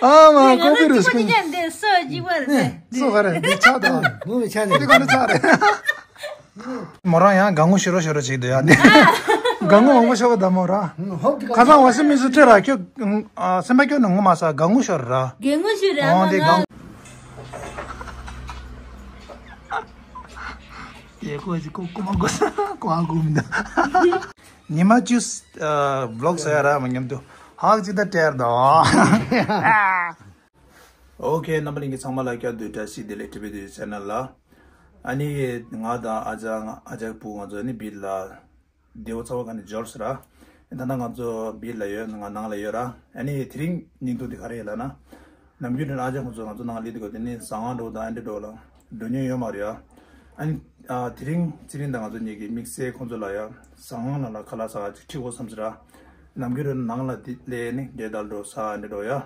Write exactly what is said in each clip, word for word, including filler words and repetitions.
ཨ་མ་ཀོ་པི་རུ་སྐུ་ཉན་དེ་སོ་ཅི་བར་དེ། སོ་ག་རེ་འདི་ཆགས་དང་། མོ་བའི་ཆ་ནས་འདི་ག་ནས་ཆགས་རེད། མོ་རང་ཡང་དགའ་ངུ་ཤོར་རོ་ཤོར་རོ་བྱེད་འདུག་ཡ་ནི། དགའ་ངུ་མང་པོ་ཤོར་བ་ད་མོ་ར། ཁ་སང་ཝ་ཤིང་མེ་ཤིན་སྤྲད་ར་ཁྱོད། སེམས་པ་སྐྱོ་ནས་ངུ་མ་ས་དགའ་ངུ་ཤོར་ར། དགའ་ངུ་ཤོར་ར་ཨོ་མ་དེ་ང་། དགའ་ཡེ་ཁོ་ཅི་ཁོ་ཁོ་མ་གོ་ས་ཁོ་ཨ་གོ་མི་འདུག་ཉི་མ་བཅུ་ཝི་ལོག་ཟེར་ཡ་ར་མ་མཉམ་དུ་ཧག་ཅི་ད་སྤྲད་དོ། ཨོ་ཁེ། རྣམ་པ་ལྷན་རྒྱས་ཚང་མ་ལ་བསྐྱར་དུ་བཀྲ་ཤིས་བདེ་ལེགས། ཊི་བི་དུ་ཆེ་ནལ་ལ། ཨ་ནི་ང་དང་ཨ་ཅག་ཨ་ཅག་བུ་ང་ཚོ་ནི་བིར་ལ་བདེ་བོ་ཚ་བོ་ག་ནས་འབྱོར་ཟེར་ར། ད་ལྟ་ང་ཚོ་བིར་ལ་ཡོད། ང་ནང་ལ་ཡོད་ར། ཨ་ནི་དེ་རིང་སྙིང་སྡུག་དེ་ག་རེ་ཡིན་ལབ་ན། ནམ་རྒྱུན་དུ་ཨ་ཅག་ཁོང་ཚོ་ང་ཚོ་ནང་ལ་སླེབས་དུས་སྐབས་དེ་ནི་ཟ་ཁང་འགྲོ་དང་ཨ་འདྲ་འགྲོ་ལ་འགྲོ་མྱོང་ཡོད་མ་རེད་ཡ། ཨ་ནི་ཨ་དེ་རིང་ཚེ་རིང་དང་ང་ཚོ་གཉིས་ཀྱིས་དམིགས་བསལ་ཁོང་ཚོ་ལ་ཡ་ཟ་ཁང་ནང་ལ་ཁ་ལག་ཟ་ཅིག་ཁྲིད་དགོས་བསམ་ཟེར་ར། ནམ་རྒྱུན་དུ་ནང་ལ་དེ་སླེབས་ནི་འདྲེ་དལ་འགྲོ་ཟ་ཨ་འདྲ་འགྲོ་ཡ།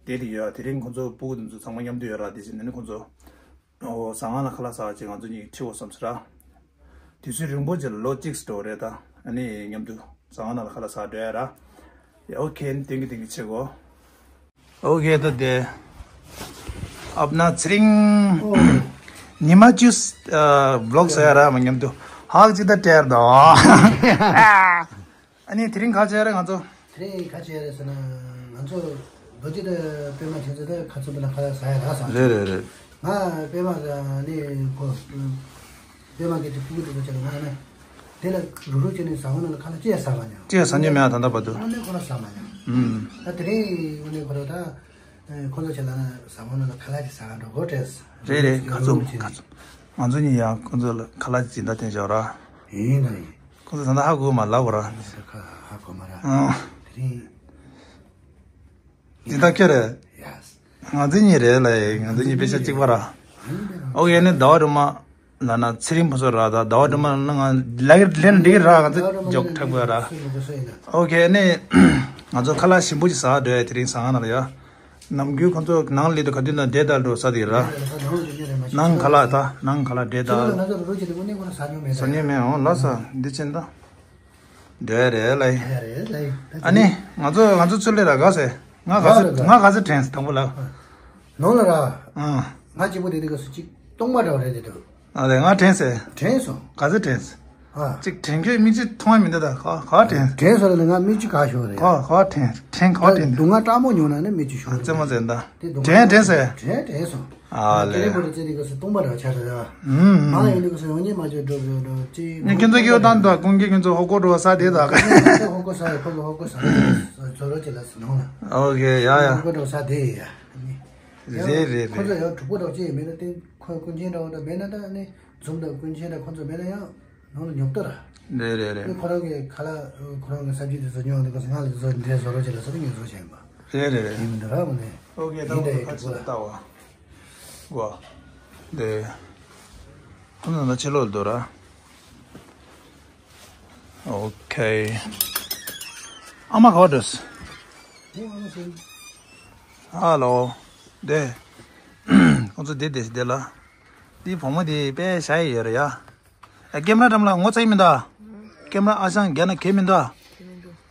དེ་དེ་ཡོད། དེ་རིང་ཁོང་ཚོ་སྤུ་གུ་དེ་ཚོ་ཚང་མ་མཉམ་དུ་ཡོད་ར། དེ་བཞིན་ནི་ཁོང་ཚོ་ཨོ་ཟ་ཁང་ལ་ཁ་ལག་ཟ་ཅིག་ང་ཚོ་གཉིས་ཁྲིད་འོ་བསམ་ཟེར་ར། དུས་ཚོད་རིང་པོ་ཅིག་ལ་ལོ་གཅིག་འགྲོ་རེད་ད། ཨ་ནི་མཉམ་དུ་ཟ་ཁང་ནང་ལ་ཁ་ལག་ཟ་འགྲོ་ཡ་ར། ཡ་ཨོ་ཁེ། ཨ་ནི་དེང་གི་དེང་གི་བྱེད་གོ། ཨོ་ཁེ། ད་དེ་ཨབ་ན་ཚེ་རིང་ཉི་མ་བཅུ་ཝི་ལོག་ཟེར་ཡ་ར་མ་མཉམ་དུ་ཧག་ཅི་ད་སྤྲད་དོ། ཨ་ནི་དེ་རིང་ག་བྱས་རེད་ང་ཚོ། དེ་རིང་ག་བྱས་རེད་ཟེར་ན། ང་ཚོ་རྡོ་རྗེ་དང་པད་མ་ཁྱེད་ཚོ་དང་ཁ་ཚུར་བུ་ལ་ཁ་ལག་ཟ་ཡ་རག་སོང་། རེད་རེད་རེད། ང་པད་མ་ནི་ཁོ་པད་མ་གི་དེ་ཕྲུ་གུ་དེ་ཚོ་ཁྱེད་ལ་ང་ནི་དེ་ལ་རུ་རུ་བྱས་ནས་ཟ་ཁང་ནང་ལ་ཁ་ལག་ཅི་ཡང་ཟ་མ་མྱོང་། ཅི་ཡང་ཟ་མྱོང་མེད་ཨ་ད་ལྟ་བར་དུ། དངོས་གནས་ཁོ་རང་ཟ་མ་མྱོང་། ཨུམ། ད་དེ་རིང་དངོས་གནས་ཁོ་རང་ད། ཁོང་ཚོ་ཁྱེད་ལ་ཟ་ཁང་ནང་ལ་ཁ་ལག་ཅིག་ཟ་ག་འགྲོ་དགོས་དྲན། རེད་རེད། ག་ཚོད་ག་ཚོད། ང་ཚོ་གཉིས་ཡང་ཁོང་ཚོ་ལ་ཁ་ལག་ཅིག་ད་བསྟན་བཞག་ར། ཡིན་ན་ཡིན། ཁོང་ཚོ་ད་ལྟ་ཧ་གོ་མ་ལབ་ར། ཁ་ཧ་གོ་མ་ར། ཨང་། དེ་རིང་། འདི་ད་ཁྱེད་རེད། ཡ། ང་ཚོ་གཉིས་རེད་ལ་ཡ། ང་ཚོ་གཉིས་དཔེ་ཆ་གཅིག་པ་ར། ཨོ་ཡ་ནི་ཟླ་བ་སྒྲོལ་མ། ལ་ན་ཚེ་རིང་ཕུན་ཚོགས་ར་ད་ཟླ་བ་སྒྲོལ་མ་ལ་ན་ང་ལ་གི་ལན་འགྲིག་ར། ང་ཚོ་འཇོག་ཐག་པ་ར། ཨོ་ཁེ་ནི་ང་ཚོ་ཁ་ལག་ཞིམ་པོ་ཅིག་ཟ་འགྲོ་ཡ། དེ་རིང་ཟ་ཁང་ནང་ལ་ཡ། ནམ་རྒྱུན་ཁོང་ཚོ་ནང་ལ་དུ་ག་དུས་ན་བསྡད་ད་འགྲོ་ས་དེ་ར། ནང་ཁ་ལག་ད་ནང་ཁ་ལག་བསྡད་ད། ཟ་ཉེ་མེད་འོང་ལ་ས་འདི་ཅན་ད། འགྲོ་ཡ་རེད་ལ་ཡ། ཨ་ནི་ང་ཚོ་ང་ཚོ་ཚུར་ལས་ར་ག་ཟེ། ང་ག་ཚོད་ང་ག་ཚོད་དྲན་སོང་དང་པོ་ལ། ནང་ལ་ར། ཨང་། ང་གཅིག་པོ་དེ་དེ་ག་སུ་གཅིག་སྟོང་པ་འདྲ་བ་རེད་དེ་འདུག་ཨ་ལས་ང་དྲན་སོང་། དྲན་སོང་། ག་ཚོད་དྲན་སོང་། ཨ། གཅིག་དྲན་ཁྱོད་མིག་ཆུ་མཐོང་བ་མི་འདུག་ད་ག་ག་དྲན། དྲན་སོང་ལ་ང་མིག་ཆུ་ག་ཤོར་རེད། ག་ག་དྲན་དྲན་ག་དྲན་འདུག་སྡུག་བསྔལ་སྤྲང་པོ་མྱོང་ན་ནི་མིག་ཆུ་ཤོར་རེད། རྩེད་མོ་རྩེ་ད། དྲན་དྲན་སོང་། དྲན་དྲན་སོང་། ཨ་ལས། དེ་རིང་བོད་དུ་བརྩི་དེ་ག་སུ་སྟོང་པ་འདྲ་བ་ཆགས་རེད། ཨུམ། མ་ཡོང་དུས་ག་སུ་ཡོང་ཉེས་མ་བྱས་འགྲོ་འགྲོ་འགྲོ་ཅི། ངས་ཁྱོད་ཚོ་སྐྱེ་བོ་དང་འདྲ་ཀུན་གྱིས་ཁྱོད་ཚོ་ཧོ་ཀོ་འགྲོ་བ་ས་དེ་དག་ཧོ་ཀོ་ས་ཡོད་ཁོ་གི་ཧོ་ཀོ་ས་ཡོད་ཟོ་རོ་ཅི་ལ་སུ་ནང་ལ། ཨོ་ཁེ་ཡ་ཡ། ཧོ་ཀོ་འགྲོ་ས་དེ་ཡ། རེད་རེད་རེད། ཁོ་ཚོ་ཡང་གྲོགས་པོ་འདྲ་ཅི་མེད་ན་དེ་ཁོ་ཀུན་མཁྱེན་འདྲ་བ་འདྲ་མེད་ན་ད་ནི་འཛུམ་འདྲ་ཀུན་མཁྱེན་འདྲ་ཁོ་ཚོ་མེད་ན་ཡང་ནང་ལ་ཉོབ་ཏོ་ར། རེད་རེད་རེད། ཁོ་རང་གི་ཁ་ལག་ཁོ་རང་གི་ས་བཅུད་དེ་ཚོ་ཉོ་འདུག་ག་སུ་ང་ལ་བཟོ་འདྲ་བཟོ་རོ་ཅི་ལ་སུ་ཉོ་བཟོ་བྱས་ཡིན་པ། རེད་རེད་རེད། ཡིན་མི་འདུག་ར་མ་ནས། ཨོ་ཁེ་ད་ཡིན་ད་ཡིན་ཁ་ཁོ་ཅིག་ལ་ལྟ་བ། ཝ། དེ། ཁོ་ཚོ་ན་ཕྱི་ལོགས་འདུག་ར། ཨོ་ཁེ། ཨ་མ་ག་པར་འགྲོ་སོང་། ཧ་ལོ། དེ། ཁོ་ཚོ་དེ་དེ་དེ་ལ། དེ་བུ་མོ་དེ་དཔེ་ཞྭ་ཡི་ཡོད་རེད་ཡ། ཨ་ཀེམ་ར་འགྲམ་ལ་ངོ་ཚ་ཡི་མི་འདུག་ཀེམ་ར་ཨ་ཞང་རྒྱ་ན་གེ་མི་འདུག་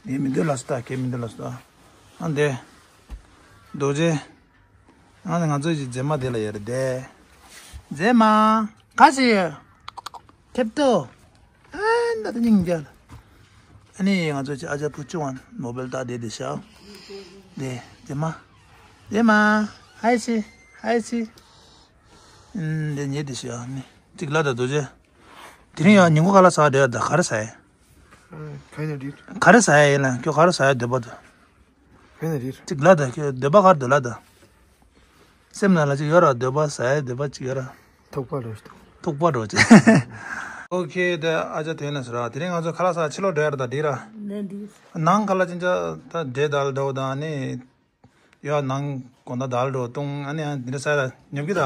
ཡི་མི་འདུག་ལ་སུ་ད་གེ་མི་འདུག་ལ་སུ་ད། ཨ་འདེ། རྡོ་རྗེ། ཨ་ནི་ང་ཚོ་ཡི་མཛེས་མ་དེ་ལ་ཡོད་རེད་དེ། མཛེས་མ། ག་ཞིག་ཐེབས་ཏོ། ཨ་ན་ད་སྙིང་རྗེ་ལ། ཨ་ནི་ང་ཚོ་ཅི་ཨ་ཅག་བུ་ཆུང་བ་མོ་བེལ་ཏ་དེ་དེ་ཤག་དེ་མཛེས་མ། མཛེས་མ། ཧའི་ཆི། ཧའི་ཆི། ཨིན་དེ་ཉེ་དེ་ཤག་ནི་ཅིག་ལ་ད་རྡོ་རྗེ། དེ་རིང་ཡང་ཉིན་གུང་ཁ་ལག་ཟ་བསྡད་ཡ་ད་ག་རེ་ཟ་ཡ། ཨ། ག་ཡིན་ན་རེད། ག་རེ་ཟ་ཡ་ཡིན་ལ་ཁྱོད་ག་རེ་ཟ་ཡ་འདོད་པ་འདུག་ག་ཡིན་ན་རེད། ཅིག་ལབ་ད་ཁྱོད་འདོད་པ་ག་རེ་འདུག་ལབ་ད། སེམས་ནང་ལ་ཅིག་ཡོད་ར་འདོད་པ་ཟ་ཡ་འདོད་པ་ཅིག་ཡོད་ར། ཐུག་པ་འགྲོ་ཞིག་ཐུག་པ་འགྲོ་ཅིག་ཨོ་ཁེ་དེ་ཨ་ཅག་དེ་ན་ཟེར་ར་དེ་རིང་ང་ཚོ་ཁ་ལག་ཟ་ཕྱི་ལོགས་འགྲོ་ཡ་ར་ད་འགྲིག་ར། ནས་འགྲིག་ནང་ཁ་ལག་ཅིག་ཅག་ད་འདྲེ་དལ་འགྲོ་དང་ནི། ཡ་ནང་དགོང་དག་དལ་འགྲོ་བཏུང་ཨ་ནི་ཡང་འདི་འདྲ་ས་ལ་ཉོབ་ཀྱི་ད།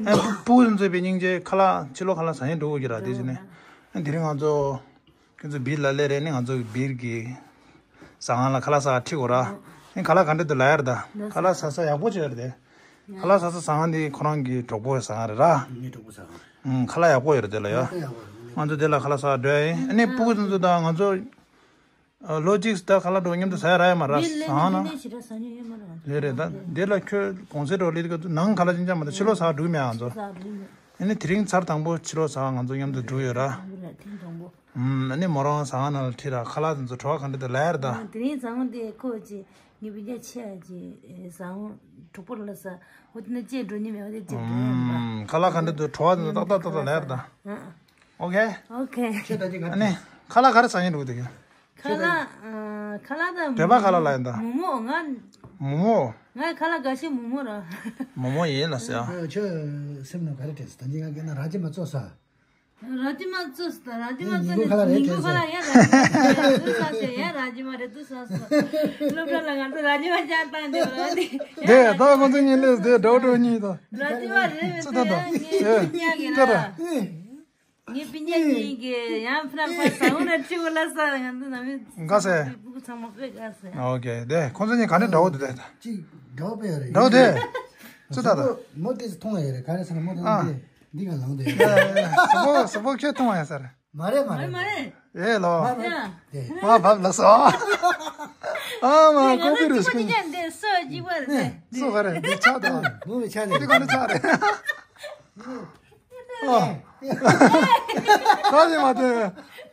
ཨ་ཕྲུ་གུ་ཚོ་མཛེས་པའི་སྙིང་རྗེ་ཁ་ལག་ཕྱི་ལོགས་ཁ་ལག་ཟ་ཡིན་འགྲོ་དགོས་ཀྱི་ར་དེ་བྱས་ནས། ཨ་དེ་རིང་ང་ཚོ་ཁྱོད་ཚོ་བིར་ལ་སླེབས་རེད་ནི་ང་ཚོ་བིར་གི་ཟ་ཁང་ལ་ཁ་ལག་ཟ་ཁ་ཁྲིད་དགོས་ར། ཨ་ཁ་ལག་ག་འདྲ་འདུག་ལབ་ཡ་ར་ད། ཁ་ལག་ཟ་ས་ཡག་པོ་ཅིག་ཡོད་རེད་དེ། ཁ་ལག་ཟ་ས་ཟ་ཁང་འདི་ཁོ་རང་གི་གྲོགས་པོའི་ཟ་ཁང་རེད་ར། ངའི་གྲོགས་པོ་ཟ་ཁང་རེད། ཨ་ཁ་ལག་ཡག་པོ་ཡོད་རེད་དེ་ལ་ཡ། ཡག་པོ་རེད། ང་ཚོ་དེ་ལ་ཁ་ལག་ཟ་འགྲོ་ཡ་ཡིན། ཨ་ནི་ཕྲུ་གུ་ཚོ་དང་ང་ཚོ། ལོ་གཅིག་ད་ཁ་ལག་འགྲོ་མཉམ་དུ་ཟ་ཡ་རག་ཡ་མ་ར། འདི་ལས་ཟ་ན་འདི་ལས་ཞེ་དྲག་ཟ་ཉེན་ཡོད་མ་རེད། རེད་རེད། ད་འདི་ལ་ཁྱོད་གོང་ཚད་འགྲོ་ལི་དེ་ག་ནང་ཁ་ལག་ཅན་ཅང་མ་ད་ཕྱི་ལོགས་ཟ་འགྲོ་མེད་ཨ་ཚོ། ཟ་འགྲོ་མེད། ཨ་ནི་དེ་རིང་ཚར་དང་པོ་ཕྱི་ལོགས་ཟ་ང་ཚོ་མཉམ་དུ་འགྲོ་ཡོད་ར། ཐེངས་དང་པོ། ཨ་ནི་མོ་རང་ཟ་ང་ན་ལ་ཁྲིད་ར་ཁ་ལག་དེ་ཚོ་བྲོ་བ་ག་འདྲ་དེ་ལ་ཡར་ད། དེ་རིང་ཟ་ང་དེ་ཁོ་ཅི་ངའི་སྤུན་ཀྱག་ཆེ་ཨ་ཅི་ཟ་ང་གྲོགས་པོ་ལ་ཟ་འོ་དེ་ན་ཅེས་འགྲོ་ཉེན་མེད་འོ་དེ་ཅེས་འགྲོ་ཡ་མ། ཁ་ལག་ག་འདྲ་དེ་བྲོ་བ་དེ་ཚོ་ཏག་ཏག་ཏག་ཏག་ལ་ཡར་ད། ཨོ་ཁེ། ཨོ་ཁེ། ཁྱེད་ད་ཅི་ག་ཨ་ནི་ཁ་ལག་ག་རེ་ཟ་ཉེན་འགྲོ་གི་དེ་ག་ཁ་ལག་ཨ། ཁ་ལག་དང་བོད་པ་ཁ་ལག་ལ་ཡིན་ད། མོག་མོག་ང་། མོག་མོག་ངའི་ཁ་ལག་དགའ་ཤོས་མོག་མོག་ར། མོག་མོག་ཡིན་ལ་ཟེར་ཨ། ཁྱོད་སེམས་ནང་ག་རེ་དྲན་སོང་། ད་ཅི་ང་གིས་ན་ར་ཇི་མ་བཙོས་ས། ར་ཇི་མ་བཙོས་ས་ད་ར་ཇི་མ་བཙོས་ནས་ཉིན་གུང་ཁ་ལག་ཡ་ར་ཇི་མ་རེད་བཙོས་ས་ཟེར་ཡ་ར་ཇི་མ་རེད་བཙོས་ས་ཟེར། སློབ་གྲྭ་ལ་ང་ཚོ་ར་ཇི་མ་བཅར་བཏང་དེ་ར་དེ། དེ་ད་ང་ཚོ་གཉིས་ལས་དེ་འདྲ་བོ་འདྲ་བོ་གཉིས་དང་། ར་ཇི་མ་རེད་བཙོས་ད་ད། ངའི་སྤུན་ཀྱག་གིས་ར། ངའི་སྤུན་ཀྱག་གཉིས་ཀྱིས་ཡང་ཕ་ཕ་ཟ་འོ་ན་ཁྲི་བོ་ལ་ས་ང་ཚོ་ནང་མི་དགའ་ས། སྤུ་གུ་ཚང་མ་དཔེ་དགའ་ས། ཨོ་ཁེ། དེ་ཁོང་ཚོ་གཉིས་ག་ནས་འདྲ་བོ་དེ་དེ། ཅིག་འདྲ་བོ་དཔེ་ཡོད་རེད། འདྲ་བོ་དེ། ཙི་ད་ད། མོ་དེ་ཚོ་མཐོང་ཡ་ཡོད་རེད། ག་རེ་ཟེར་ན་མོ་དེ་ཨ། འདི་འདི་ག་ལངས་དེ་ཡོད་རེད། སོ་པོ་སོ་པོ་ཁྱོད་མཐོང་ཡ་ས་རེད། མ་རེད་མ་རེད་མ་རེད། ཨེ་ལོ། མ་རེད། དེ། མ་བབ་ལ་སོ། ཨ་མ་ཀོ་པི་རུ་སྐུ་ཉིད་འདི་སོ་གཅིག་པ་རེད། སོ་ག་རེད་འདི་ཆག་དང་། མོ་བའི་ཆག་རེད། འདི་ག་ནས་ཆག་རེད། ཨ། ད་ཅི་མ་དེ།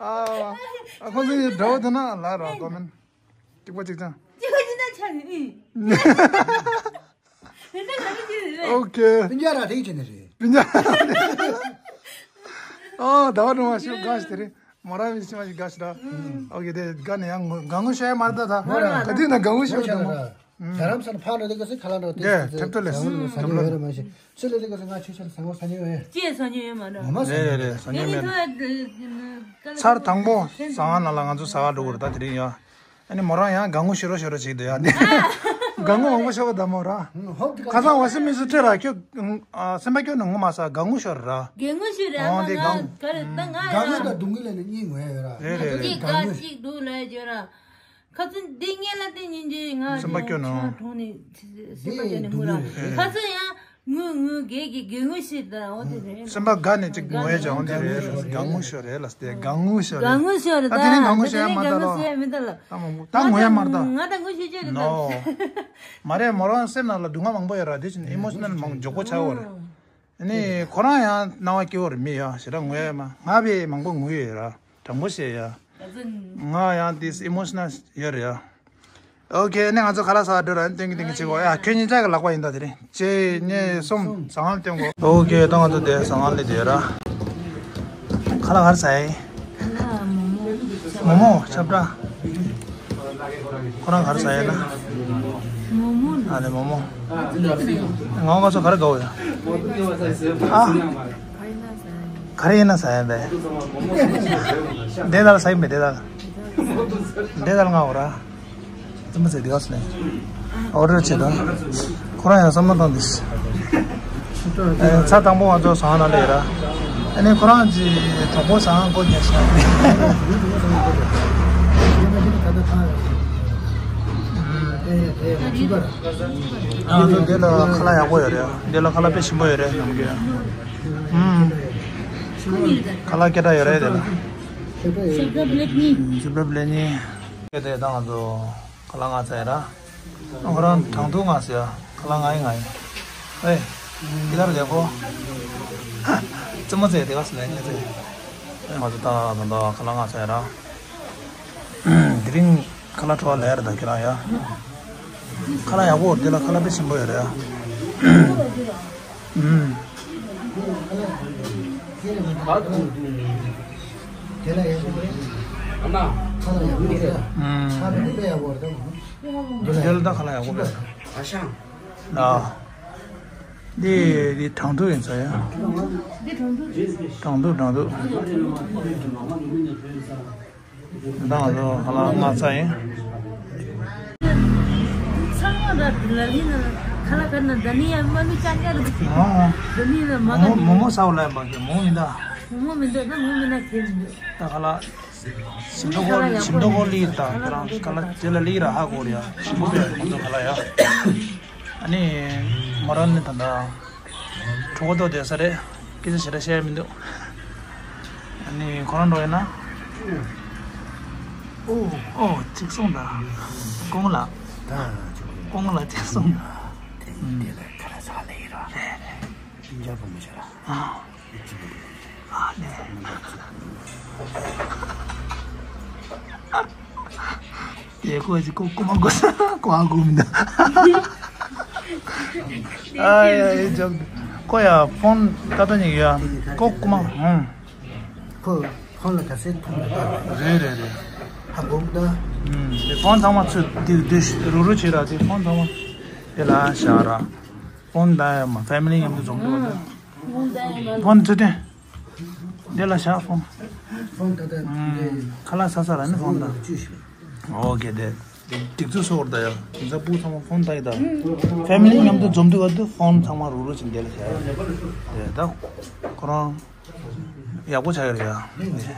ཨ། ཁོང་ཚོ་ཡི་འདྲ་བོ་དེ་ན་ལ་ར་ཀོ་མེན། གཅིག་པ་གཅིག་ཅང་། གཅིག་པ་གཅིག་ཅང་ཆག་རེད། ཨོ་ཁེ། སྤུན་ཀྱག་ར་དེ་བྱས་ནས་རེད། སྤུན་ཀྱག་ཨོ་ཟླ་བ་སྒྲོལ་མ་ཞིག་དགའ་ཞིག་དེ་རེད། མོ་རང་མི་ཤི་མ་ཞིག་དགའ་ཞིག་ར། ཨོ་ཁེ་དེ་དགའ་ནས་ཡང་ངོ་དགའ་ངོ་ཤེས་མ་རེད་ད། ག་དུས་ན་དགའ་ངོ་ཤེས་མ་རེད་མོ། རྡ་རམ་ས་ལ་ཕར་འགྲོ་དུས་སྐབས་སུ་ཁ་ལག་འགྲོ་དུས་དེ་ཐེབས་ཐོ་ལས་ཟ་ངོ་ཟ་ཉེན་ཡོད་རེད་མ་གཞི། ཆུ་ལ་དུས་སྐབས་སུ་ང་ཆུ་ཆེན་ཟ་ངོ་ཟ་ཉེན་ཡོད། ཅེས་ཟ་ཉེན་ཡོད་མ་འགྲོ། ངོ་མ་ཟ་རེད་ཉེན་རེད་ཡོད། ཟ་ཉེན་མེད། ངས་ཚར་དང་པོ་ཟ་ང་ན་ལ་ང་ཚོ་ཟ་ག་འགྲོ་དགོས་རེད་ད་དེ་རིང་ཡ། ཨ་ནི་མོ་རང་ཡང་དགའ་ངུ་ཤོར་རོ་ཤོར་རོ་བྱེད་འདུག་ཡ་ནི། དགའ་ངུ་མང་པོ་ཤོར་བ་ད་མོ་རང་། ཁ་སང་བ་སི་མི་སི་ཁྲེ་ར་ཁྱོད། ཨ། སེམས་པ་སྐྱོ་ནས་ངུ་མ་ས་དགའ་ངུ་ཤོར་ར། དགའ་ངུ་ཤོར་ར། ཨོ་འདི་དགའ་ངུ། ག་རེ་ད་ང་ཡ། དགའ་ངུ་དང་སྡུག་བསྔལ་ལ་ནི་གཉིས་ངུ་ཡ་ཡོད་ར། རེད་རེད་རེད། ཅིག་དགའ་ཅིག་སྡུག་ལ་ཡ་ཡོད་ར། ཁ་ཚོན་འདི་ངས་ལ་བརྟེན་ཉིན་རྗེས་ང་སེམས་པ་སྐྱོ་ནོ། ཁྲང་ཁྲོང་ནས་སེམས་པ་སྐྱོ་ནས་ངུ་ར། ཁ་ཚོན་ཡང་ངུ་ངུ་གེ་གེ་གེ་ངུ་ཤི་ད་འོ་དེ་རེད། སེམས་པ་དགའ་ནས་ཅིག་ངུ་ཡ་ཅང་འོ་དེ་རེད། དགའ་ངུ་ཤོར་རེད་ལ་སྟེ་དགའ་ངུ་ཤོར་རེད། དགའ་ངུ་ཤོར་རེད་ད། ད་དེ་རིང་དགའ་ངུ་ཤོར་ཡ་མ་ད་ལོ། ད་མང་པོ་ད་ངུ་ཡ་མ་རེད་ད། ང་ད་ངུ་ཤི་ཅེ་རེད་ད། ནོ། མ་རེད་མོ་རང་སེམས་ནང་ལ་སྡུག་བསྔལ་མང་པོ་ཡོད་ར། དེ་བཞིན་ཨི་མོ་ཤི་ནལ་མང་མགྱོགས་པོ་ཆགས་ཡོད་རེད། ནི་ཁོ་རང་ཡང་སྣང་བ་སྐྱིད་པོ་རེད་མི་ཡ་ཞེ་དྲག་ངུ་ཡ་མ་ང་བས་མང་པོ་ངུ་ཡོད་ར། དྲང་པོ་བཤད་ཡ། ང་ཡང་དེ་ཨི་མོ་ཤི་ནལ་ཡོད་རེད་ཡ། ཨོ་ཁེ་ནི་ང་ཚོ་ཁ་ལག་ཟ་བ་འགྲོ་ར་ནི་སྟོན་གི་སྟོན་གི་བྱེད་གོ་ཡ། ཁྱོད་གཉིས་ཆ་གི་ལག་པ་ཡིན་ད་དེ་རིང་གཅིག་གཉིས་གསུམ་ཟ་ཁང་སྟོན་གོ། ཨོ་ཁེ་ད་ང་ཚོ་དེ་ཟ་ཁང་ལ་དེ་ཡོད་ར། ཁ་ལག་ག་རེ་ཟ་ཡི། མོག་མོག་ཆབ་བྲག་ཁོ་རང་ག་རེ་ཟ་ཡི་ན། མོག་མོག་ཨ་ནི་མོག་མོག་ང་ང་ཚོ་ག་རེ་དགའ་བོ་ཡ། ཨ། ག་རེ་ཡིན་ན་ཟ་ཡ་འདི། འདི་ལ་ཟ་ཡི་མེད་འདི་ལ། འདི་ལ་ང་འོ་ར། ཙི་མ་ཟེར་དེ་ག་སོ་ནས། ཨོ་ཌར་བྱེད་དང་། ཁོ་རང་ཡང་བསམ་བློ་བཏང་དེ། ཚར་དང་པོ་ང་ཚོ་ཟ་ཁང་ནང་སླེབས་ར། ཨ་ནི་ཁོ་རང་གི་གྲོགས་པོ་ཟ་ཁང་སྒོ་ཉར་ཤག་ཨ་ཚོ་འདི་ལ་ཁ་ལག་ཡག་པོ་ཡོད་རེད། འདི་ལ་ཁ་ལག་དཔེ་ཞིམ་པོ་ཡོད་རེད་ནམ་རྒྱུན། ཨུམ། ཁ་ལག་སྐད་གྲགས་ཡོད་རེད་དེ་ལ། ཞིབ་ཕྲ་པླེ་ཊི་གཉིས། ཞིབ་ཕྲ་པླེ་ཊི་གཉིས། དེ་དང་ང་ཚོ་ཁ་ལག་ལྔ་ཚར་ཡ་ར། ཁོ་རང་གྲངས་ཐུང་ལྔ་ཟེར་ཡ། ཁ་ལག་ལྔ་ཡིན་ང་ཡིན། ཨེ། འདི་ལྟར་ལེགས་པོ། རྩེད་མོ་རྩེ་དེ་ག་ཟེར་ལེ་ངས་རྩེ། ཨེ་ང་ཚོ་ད་ད་ད་ཁ་ལག་ལྔ་ཚར་ཡ་ར། དེ་རིང་ཁ་ལག་བྲོ་བ་ལས་རེད་ད་ཁྱེད་རང་ཡ། ཁ་ལག་ཡག་པོ་འདི་ལ་ཁ་ལག་དཔེ་ཞིམ་པོ་ཡོད་རེད་ཡ། ཨུམ། དེ་ལ་ཡག་པོ་རེད། ཨ་མ། ཁ་ལག་ཡག་པོ་རེད། ཨུམ། ཁ་ལག་དཔེ་ཡག་པོ་རེད། འདི་ལ་ད་ཁ་ལག་ཡག་པོ་རེད། ཨ་ཤང་། ཨ། འདི་འདི་གྲངས་ཐུང་ཡིན་ས་ཡ། འདི་གྲངས་ཐུང་། གྲངས་ཐུང་གྲངས་ཐུང་། ད་ང་ཚོ་ཁ་ལག་ལྔ་ཚར་ཡིན། ཚང་མ་ད་ལ་ལི་ན་ཁ་ལག་ཁ་ན་ད་ནི་ཡ་མ་ནུ་ཅང་ཅང་རེད། ཨོ། ད་ནི་ན་མ་མོ་མོ་མོ་ས་འོ་ལ་ཡ་མ་གི་མོ་ཡིན་ད། མོ་མོ་མི་འདུག་ད་མོ་མི་ན་ཁྱེད་མི་འདུག་ད་ཁ་ལག་ཞིམ་མདོག་ཁོ་ཞིམ་མདོག་ཁོ་ལི་ད་ཁྱེད་རང་ཁ་ལག་དེ་ལ་ལི་ར་ཧ་གོ་རེད་ཡ། ཞིམ་པོ་རེད་ཁོ་ཚོ་ཁ་ལག་ཡ། ཨ་ནི་མོ་རང་ནི་ད་ད། གྲོགས་པོ་དོ་བསྡད་ས་རེད། སྐད་ཆ་ཞེ་དྲག་བཤད་ཡ་མི་འདུག་ཨ་ནི་ཁོ་རང་འགྲོ་ཡིན་ན། ཨོ། ཨོ། ཅིག་སོང་ད། ཀོང་ལ། ད་ཅིག་ཀོང་ལ་ཅིག་སོང་། དེ་དེ་ལ་ཁ་ལ་ཚ་ལེ་ཡིན་ར། རེད་རེད། ཅིང་ཅང་པོ་མི་བྱ་ར། ཨ། ཨ་ལེ། དེ་ཁོ་ཅིག་ཀོ་ཀོ་མ་ཀོ་ཀོ་ཨ་ཀོ་མི་འདུག་ཨ་ཡ་ཡ་ཅོག་ཀོ་ཡ་ཕོན་ཏ་ཏ་ཉིག་ཡ་ཀོ་ཀོ་མ་ཧུམ། ཁོ་ཕོན་ལ་ག་ཚད་མཐོང་མེད་པ། རེད་རེད་རེད། ཧ་གོ་མི་འདུག་ཨུམ། དེ་ཕོན་ཚང་མ་ཚུར་དེ་དེ་རུ་རུ་བྱེད་ར། དེ་ཕོན་ཚང་མ་དེ་ལ་བཞག་ར། ཕོན་ད་ཡ་མ་ཕེ་མི་ལི་མཉམ་དུ་འཛོམས་འདུག་བ། ཕོན་ཚུར་དེ་དེ་ལ་བཞག་ཕོན། ཕོན་ད་ད་ཨུམ། ཁ་ལག་ཟ་ས་ར་ནི་ཕོན་ད། ཨོ་ཀེ་དེ། སྒྲིག་འཛུགས་སོགས་ད་ཡ། དེང་སང་སྤུ་ཚང་མ་ཕོན་ད་ཡི་ད། ཕེ་མི་ལི་མཉམ་དུ་འཛོམས་དུས་བར་དུ་ཕོན་ཚང་མ་རུག་རུག་བྱས་འདི་ལ་བཞག་ཡ། དེ་ད་ཁོ་རང་ཡག་པོ་ཆགས་ཡོད་རེད་ཡ།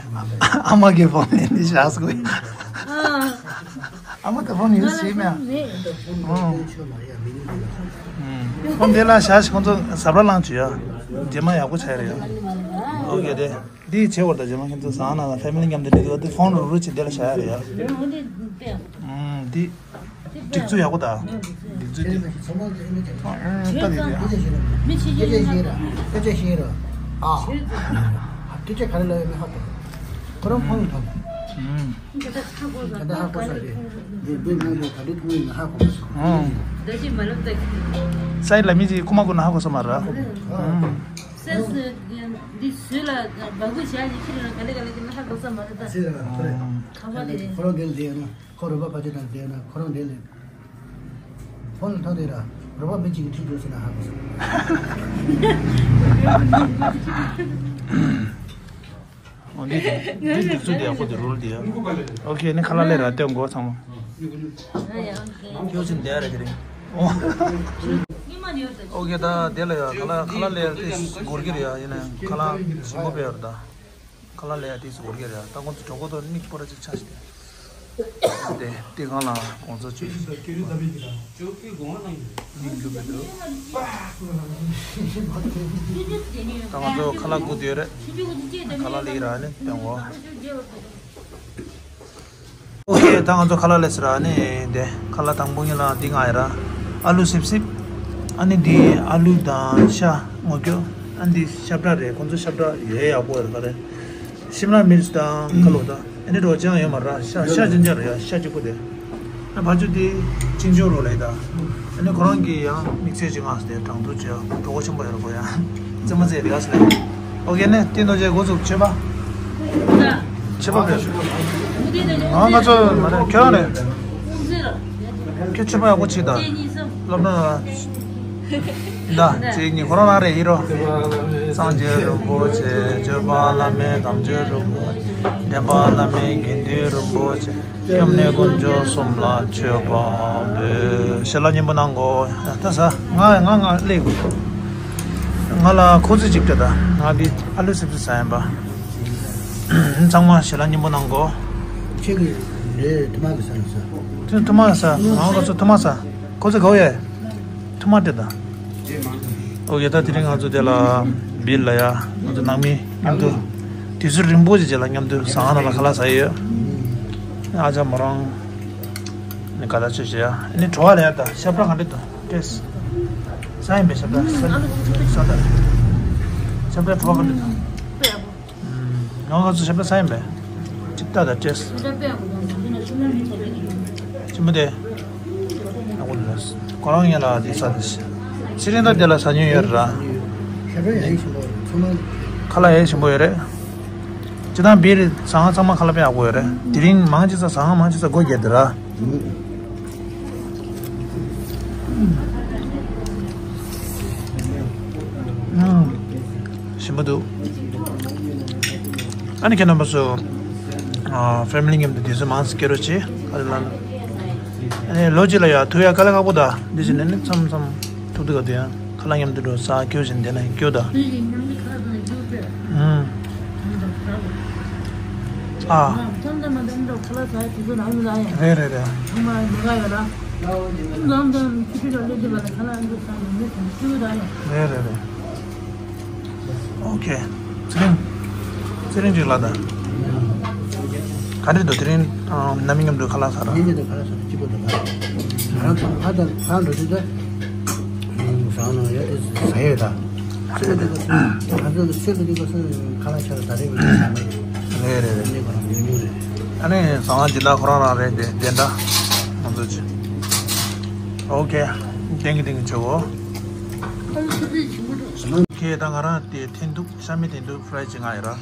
ཨ་མ་གི་ཕོན་ནས་འདི་བཞག་སོང་ཡ། ཨ་མ་གི་ཕོན་ཡོད་ཟེར་མེད་ཨ། ཨོ། ཨོ་འདི་ལ་བཞག་ཞིག་ཁོང་ཚོ་ཟབ་ར་ལངས་བྱོས་ཡ། རྗེས་མ་ཡག་པོ་ཆགས་ཡོད་རེད་ཡ། ཨོ་ཀེ་དེ། འདི་བྱེད་བར་དང་རྗེས་མ་ཁྱེད་ཚོ་ཟ་ཁང་ནང་ལ་ཕེ་མི་ལི་མཉམ་དུ་འགྲིག་འདུག་འདི་ཕོན་རུག་རུག་བྱས་འདི་ལ་བཞག་ཡ་རེད་ཡ། ཨུམ། འདི་སྒྲིག་འཛུགས་ཡག་པོ་དང་། སྒྲིག་འཛུགས་འདི། ཨུམ། ལྟ་དེ་རེད་ཡ། མི་ཕྱི་རྒྱལ་ཡིན་ན། སྐད་ཆ་ཤེས་ར། སྐད་ཆ་ཤེས་ར། ཨ། སྐད་ཆ་ག་རེ་ལབ་ཡོད་མེད་ཧ་གོ། ཁོ་རང་ཕོན་ཐོན། ཨུམ། ད་ལྟ་ཧ་གོ་ས་རེད། འདི་འདི་ནང་དུ་ག་འདྲ་མཐོང་ཡོད་ན་ཧ་གོ་ས། ཨུམ། ད་ཅི་མ་ལབ་ད། སའི་ལ་མི་ཅིག་རྐུ་མ་རྐུ་ན་ཧ་གོ་ས་མ་རེད། ཨུམ། སེམས་སུ་འདི་བཟོས་ལ་སྦ་ཁུག་བྱ་ཞིག་ཁྱེར་ན་ག་ལེ་ག་ལེ་གི་ན་ཧ་གོ་ས་མ་རེད་ད། ཁ་བ་དེ་རེད། ཁོ་རང་འདིར་བསྡད་ན་ཁོ་རོ་པ་ཕ་ཆེ་དང་བསྡད་ན་ཁོ་རང་འདིར་ལེན། ཕོན་ལ་ཐོག་དེ་ར་རོ་པ་མི་གཅིག་གིས་ཁྲིད་འགྲོ་ཟེར་ན་ཧ་གོ་ས། འོ་འདི་འདི་འདི་ཚོ་འདི་ཡག་པོ་འདི་རུལ་འདི་ཡ། ཨོ་ཁེ་ནི་ཁ་ལག་ལས་ར་སྟོན་དགོས་ཚང་མ། ཁྱོད་ཚོ་འདི་ཡ་ར་དེ་རིང་། ཨོ་ཁེ་ད་དེ་ལ་ཡ་ཁ་ལག་ཁ་ལག་ལས་ཏིས་འགོར་གི་རེད་ཡ། ཡིན་ན་ཁ་ལག་ཞིམ་པོ་དཔེ་ཡོད་རེད་ད། ཁ་ལག་ལས་ཡ་ཏིས་འགོར་གི་རེད་ཡ། ད་ཁོང་ཚོ་གྲོད་ཁོག་ཐོག་མིག་སྤོ་ར་ཅིག་ཆགས་ཤིག་དེ། དེ་དེ་གང་ལ་གོང་ཚོ་བཅུ་ཞིག་ད་ང་ཚོ་ཁ་ལག་སྒུག་བསྡད་ཡོད་རེད། ཁ་ལག་ལས་ར་ནི་དེ་འོ། ཨོ་ཁེ་ད་ང་ཚོ་ཁ་ལག་ལས་ར་ནི་དེ་ཁ་ལག་དང་པོ་ཉིད་ལ་འདི་ང་ཡ་ར། ཨ་ལུ་སིབ་སིབ། ཨ་ནི་འདི་ཨ་ལུ་དང་ཤ་སྔོ་སྐྱོ། ཨ་འདི་ཤ་བྲག་རེད། ཁོང་ཚོ་ཤ་བྲག་ཡོད་ཡག་པོ་ཡོད་རེད་ག་རེ། ཤིམ་ལ་མིར་ཅི་དང་ཁ་ལོ་དང་། ཨ་ནི་རོ་ཅང་ཡོད་མ་ར། ཤ་ཤ་ཅན་ཅང་རེད་ཡ། ཤ་གཅིག་པོ་དེ། ཨ་ཕ་ཆུ་དེ་ཅིན་ཅོ་རོ་ལས་དང་། ཨ་ནི་ཁོ་རང་གི་ཡང་དམིགས་བསལ་ཅིག་ངག་དེ་གྲངས་ཐོ་བྱས་གྲོགས་པོ་ཆེན་པོ་ཡོད་རེད་གོ་ཡ། རྩེད་མོ་རྩེ་རེ་ག་སི་ལས། ཨོ་ཁེ་ནས་དེ་ནོ་ཅེ་འགོ་ཚུགས་ཆོས་པ། ཆོས་པ་བེད། ང་ང་ཚོ་མ་རེད་ཁྱོད་རང་རེད། ཁྱོད་ཆོས་པ་ཡག་པོ་བྱེད་དང་། སློབ་གྲྭ་ལ། ད་ཅིག་ཉིད་ཁོ་རང་རང་རེད་ཡིན་རོ། སངས་རྒྱས་རིན་པོ་ཆེ། སྤྱོད་པ་བླ་མེད་དམ་ཆོས་རིན་པོ་ཆེ། བདེན་པ་བླ་མེད་དགེ་འདུན་རིན་པོ་ཆེ། སྐྱབས་གནས་དཀོན་མཆོག་གསུམ་ལ་མཆོད་པ་འབུལ། ཞལ་ལག་སྙིང་པོ་གནང་གོ། ད་ཟ། ང་ང་ང་སླེབས། ང་ལ་ཁོ་ཚོས་ཅིག་སྤྲད་ད། ང་འདི་ཨ་ལུ་སིབ་སིབ་ཟ་ཡིན་པ། ཚང་མ་ཞལ་ལག་སྙིང་པོ་གནང་གོ། ཁྱེད་ཀྱི་རེད་ཐུ་མ་གི་ཟ་ན་ཟ། ཐུ་ཐུ་མ་ཟ། ང་ཁོ་ཚོ་ཐུ་མ་ཟ། ཁོ་ཚོ་ག་བ་ཡ། ཐུ་མ་སྤྲད་ད། ཨོ་ཡ་ད་དེ་རིང་ང་ཚོ་དེ་ལ་བིལ་ལ་ཡ། ང་ཚོ་ནང་མི་མཉམ་དུ། དུས་ཚོད་རིང་པོ་ཞིག་རྗེས་ལ་མཉམ་དུ་ཟ་ཁང་ནང་ལ་ཁ་ལག་ཟ་ཡི་ཡོད། ཨ་ཅག་མོ་རང་། ནི་ག་ལ་ཆོས་བྱེད་ཡ། ནི་བྲོ་བ་ལ་ཡ་ད་ཤ་བྲག་ག་འདྲ་འདུག་ཏེས། ཟ་ཡིན་པས་ཤ་བྲག་ས་ས་ད། ཤ་བྲག་བྲོ་བ་ག་འདྲ་འདུག་ང་ང་ཚོ་ཤ་བྲག་ས་ཡིན་པས། ཅིག་ལྟ་ད་ཏེས། ཅི་མོ་དེ། ཨ་ཁོ་ལ་ཁོ་རང་ཡན་ལ་དེ་ས་དེ་ཤ། ཚེ་རིང་ད་དེ་ལ་ཟ་ཉོན་ཡོད་ར། ཤ་བྲག་ཡ་ཡིན་ཞིག་ལོ་ཚང་མ། ཁ་ལག་ཡ་ཞིམ་པོ་ཡོད་རེད། ཅི་ད་བིར་ཟ་ཁང་ཚང་མ་ཁ་ལག་དཔེ་ཡག་པོ་ཡོད་རེད། དེ་རིང་མང་ཆེ་ས་ཟ་ཁང་མང་ཆེ་ས་སྒོ་རྒྱག་དེ་ར། ཞིམ་པོ་འདུག་ཨ་ནི་ཁྱེད་རྣམ་པ་ཚོ། ཕེ་མི་ལི་མཉམ་དུ་དུས་ཚོད་མང་ཙམ་སྐྱེལ་རོགས་བྱེད། ཨ་ནི་ལོ་གཅིག་ལ་ཡ་ཐུག་ཡ་དཀའ་ལས་ཁག་པོ་ད། འདི་བཞིན་ནས་ནི་མཚམས་མཚམས་ཐུག་ཐུག་ག་དུ་ཡང་། ཁ་ལག་མཉམ་དུ་འགྲོ་ས་སྐྱོ་བཞིན་དེ་ན་སྐྱོ་ད། ཨུམ། ཨ། རེད་རེད་རེད། རེད་རེད་རེད། ཨོ་ཁེ། ཚེ་རིང་། ཚེ་རིང་ཅིག་ལ་ད། ག་འདྲ་འདུག་དེ་རིང་ཨ་རྣམ་གཉིས་མཉམ་དུ་ཁ་ལག་ཟ་ར། ངེད་གཉིས་དུ་ཁ་ལག་ཟ་ར་གཅིག་པ་འདུག་ང་རང་ཚོ་ཕ་དང་ཕ་འགྲོ་དུས་ད་ཟ་ནོ་ཡོད་དེ་ཟ་ཡོད་ད། ཚེ་འདི་ག་ཚོད་ང་ཚོ་ཚེ་འདི་ག་ཚོད་ཁ་ལག་ཆ་ལ་ད་རེས་བུད་ཟ་མ་ཡོད། རེད་རེད་རེད། ནས་ཁོ་རང་ཉུང་ཉུང་རེད། ཨ་ནི་ཟ་ཁང་སྦྱིན་བདག་ཁོ་རང་རང་རེད་དེ་དེ་འདྲ་ང་ཚོ་ཅི། ཨོ་ཁེ། ཏེང་གི་ཏེང་གི་བྱེད་འོ། ཁེ་ད་ང་རང་དེ་འཐེན་ཐུག་ཤ་མེད་འཐེན་ཐུག་ཧྥ་རའི་ཅིག་ང་ཡོད་ར།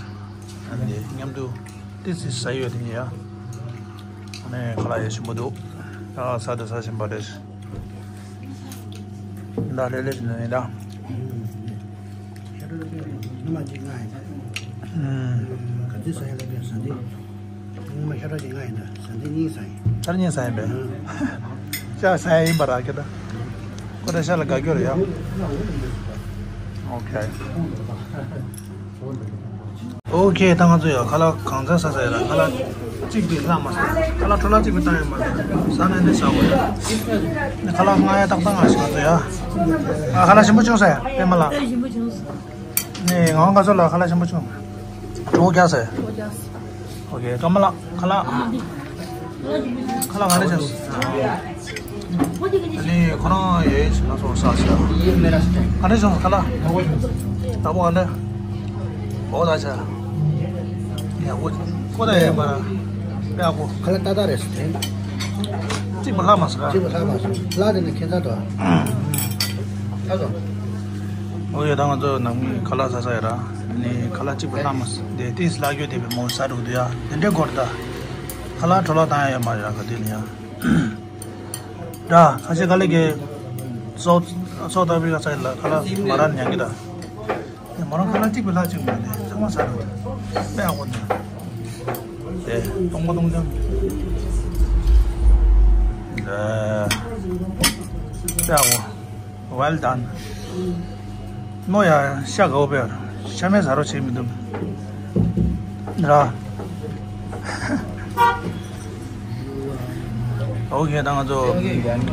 ཨ་ནི་མཉམ་དུ་ཏི་སི་ཟ་ཡོད་དེ་ཡ། ཨ་ནི་ཁ་ལག་ཡ་ཞིམ་པོ་འདུག་ཨ་ཟ་དུ་ཟ་བཞིན་པ་རེད། ད་ལེ་ལེ་ཞིག་ནས་ད། ཤ་ཁྲག་གཅིག་ང་ཡིན་ད། ཨུམ། ག་ཚོད་ཟ་ཡ་ལབ་ཡ་ཟ་འདི། ངོ་མ་ཤ་ཁྲག་གཅིག་ང་ཡིན་ད་ཟ་འདི་གཉིས་ཟ་ཡིན། ཤ་ཁྲག་གཉིས་ཟ་ཡིན་པས། ཨུམ། ཤ་ཟ་ཡ་ཡིན་པ་ར་ཁྱེད་ད། ཁོ་ད་ཤ་ལ་དགའ་སྐྱོ་རེད་ཡ། ཨོ་ཁེ། ཨོ་ཁེ་ད་ང་ཚོ་ཡ་ཁ་ལག་གང་ཚ་ཟ་ཟ་ཡ་ལ་ཁ་ལག་གཅིག་པའི་ལྷག་མ་ཟ། ཁ་ལག་འཕྲོ་བརླག་གཅིག་པའི་བཏང་ཡོད་མ་རེད། ཟ་ན་ནས་ཟ་དགོས་ཡ། ཁ་ལག་ལྔ་ཡ་ཏག་ཏག་ང་ཞིག་ང་ཚོ་ཡ། ཨ་ཁ་ལག་ཞིམ་པོ་བྱུང་ཟེར་པད་མ་ལགས། ཞིམ་པོ་བྱུང་། ནས་ང་ང་ཚོ་ལ་ཁ་ལག་ཞིམ་པོ་བྱུང་། གྲོགས་རྒྱག་ཟེར། གྲོགས་རྒྱག་ཟེར། ཨོ་ཁེ། ཀརྨ་ལགས་ཁ་ལག་ཁ་ལག་ག་རེ་བྱུང་། ཨ་ནི་ཁོ་རང་ཡོད་ང་ཚོ་ས་ཆ་ག་རེ་བྱུང་ཁ་ལག་ད་པོ་ག་འདྲ། ཨོ་ད་ཆ་ཡ་ཨོ་ཁོ་ད་ཡོད་པ་ཡ་ཁོ་ཁ་ལག་ཏག་ཏག་རེད་ཟེར། གཅིག་པ་ལྷག་མ་ཟེར་ག་གཅིག་པ་ལྷག་མ་ཟེར་ལྷག་དེ་ནི་ཁྱད་མཚར་དོ། ཨོ་ཡ་ད་ང་ཚོ་ནང་མི་ཁ་ལག་ཟ་ས་ཡ་ར། ནི་ཁ་ལག་གཅིག་པ་ལྷག་མ་ཟེར་དེ་ཏིས་ལྷག་རྒྱུ་དེ་བས་མོ་ཟ་འགྲོ་གི་འདུག་ཡ། དེ་འདྲའི་སྐོར་ད་ཁ་ལག་འཕྲོ་བརླག་བཏང་ཡ་ཡོད་མ་རེད་ར་ག་དུས་ནི་ཡ། ར་ཁ་ཤས་ག་ལེ་གི་སོག་སོག་ཏ་ཕི་རི་ཀ་ས་ལ་ཁ་ལག་མ་རག་ཉན་གི་ད། མོ་རང་ཁ་ལག་གཅིག་པའི་ལྷག་གཅིག་མ་རེད་ཚང་མ་ཟ་རུ་དཔེ་ཨ་ཁོ་ནི། དེ་སྟོང་པ་སྟོང་ལྗང་། དེ་དཔེ་ཨ་ཁོ། Well done. ནོ་ཡ་ཤ་གའོ་བེར་ཤ་མེད་ཟ་རོ་བྱེད་མི་འདུག་ར། ཨོ་ཁེ་ད་ང་ཚོ་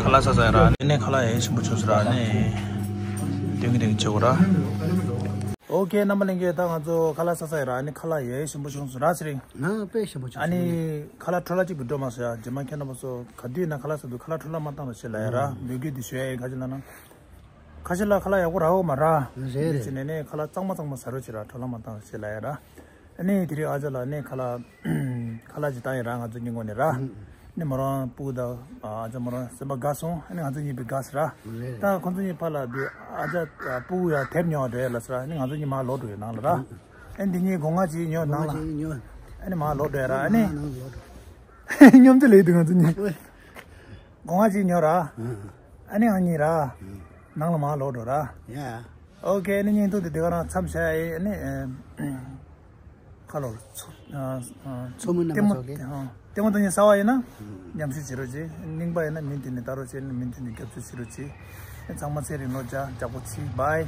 ཁ་ལག་ཟ་ས་ཡ་ར་ནི་ནས་ཁ་ལག་ཡ་ཞིམ་པོ་བྱུང་སོང་ར་ནི། དེང་གི་དེང་གི་བྱེད་དགོས་ར། ཨོ་ཁེ་རྣམ་པ་ལྷན་རྒྱས་ད་ང་ཚོ་ཁ་ལག་ཟ་ས་ཡ་ར་ནི་ཁ་ལག་ཡ་ཞིམ་པོ་བྱུང་སོང་ར་ཚེ་རིང་། ང་དཔེ་ཞིམ་པོ་བྱུང་ཨ་ནི་ཁ་ལག་འཕྲོ་བརླག་གཅིག་པུ་འགྲོ་མ་སོང་ཡ་རྗེས་མ་ཁྱེད་རྣམ་པ་ཚོ་ག་དུས་ན་ཁ་ལག་ཟ་དུས་ཁ་ལག་འཕྲོ་བརླག་མ་བཏང་རོགས་ཞེས་ལབ་ཡ་ར་འབོད་སྐུལ་འདི་ཞུ་ཡ་ཡིན་ཁ་ཅིག་ལ་ན། ཁ་ཤས་ལ་ཁ་ལག་ཡག་པོ་རག་ཡོད་མ་ར། རེད་རེད། འདི་བྱས་ནས་ནས་ཁ་ལག་གཙང་མ་གཙང་མ་ཟ་རོགས་བྱེད་ར་འཕྲོ་བརླག་མ་བཏང་རོགས་ཞེས་ལབ་ཡ་ར། ཨ་ནི་དེ་རིང་ཨ་ཅག་ལ་ནི་ཁ་ལག་ཁ་ལག་ཅིག་བཏང་ཡིན་ར་ང་ཚོ་གཉིས་ངོས་ནས་ར། ཨ་ནི་མོ་རང་སྤུ་གུ་དང་ཨ་ཅག་མོ་རང་སེམས་པ་དགའ་སོང་ཨ་ནི་ང་ཚོ་གཉིས་པའི་དགའ་སི་ར། རེད། ད་ཁོང་ཚོ་གཉིས་ཕར་ལ་བུད་ཨ་ཅག་སྤུ་གུ་ཡ་དེབ་ཉོ་བ་འགྲོ་ཡ་ལ་སི་ར་ཨ་ནི་ང་ཚོ་གཉིས་མར་ལོག་འགྲོ་ཡ་ནང་ལ་ར། ཨ་ནི་འདི་གཉིས་སྒོ་ང་ཅིག་ཉོ་ནང་ལ། ཨ་ནི་མར་ལོག་འགྲོ་ཡ་ར་ཨ་ནི། མཉམ་དུ་ལས་འདུག་ང་ཚོ་གཉིས། སྒོ་ང་ཅིག་ཉོ་ར། ཨ་ནི་ང་གཉིས་ར། ནང་ལ་མར་ལོག་འགྲོ་ར། ཡ། ཨོ་ཁེ་ཨ་ནི་བརྙན་ཐུང་དེ་དེ་ག་རང་མཚམས་བཞག་ཡིན་ཨ་ནི། ཁ་ལོ། མཚོ་མོ་རྣམ་པ་ཚོ་གིས། ལྟད་མོ་ལྟ་མཁན་གསར་པ་ཡིན་ན། མཉམ་ཞུགས་བྱེད་རོགས་གྱིས། རྙིང་པ་ཡིན་ན་མི་མཐུན་ནས་ལྟ་རོགས་བྱེད་ན་མི་མཐུན་ནས་རྒྱབ་སྐྱོར་བྱེད་རོགས་གྱིས། ཚང་མ་ཚེ་རིང་ལོ་བརྒྱ་ལྗགས་པོ་ཆེ་བྷའི།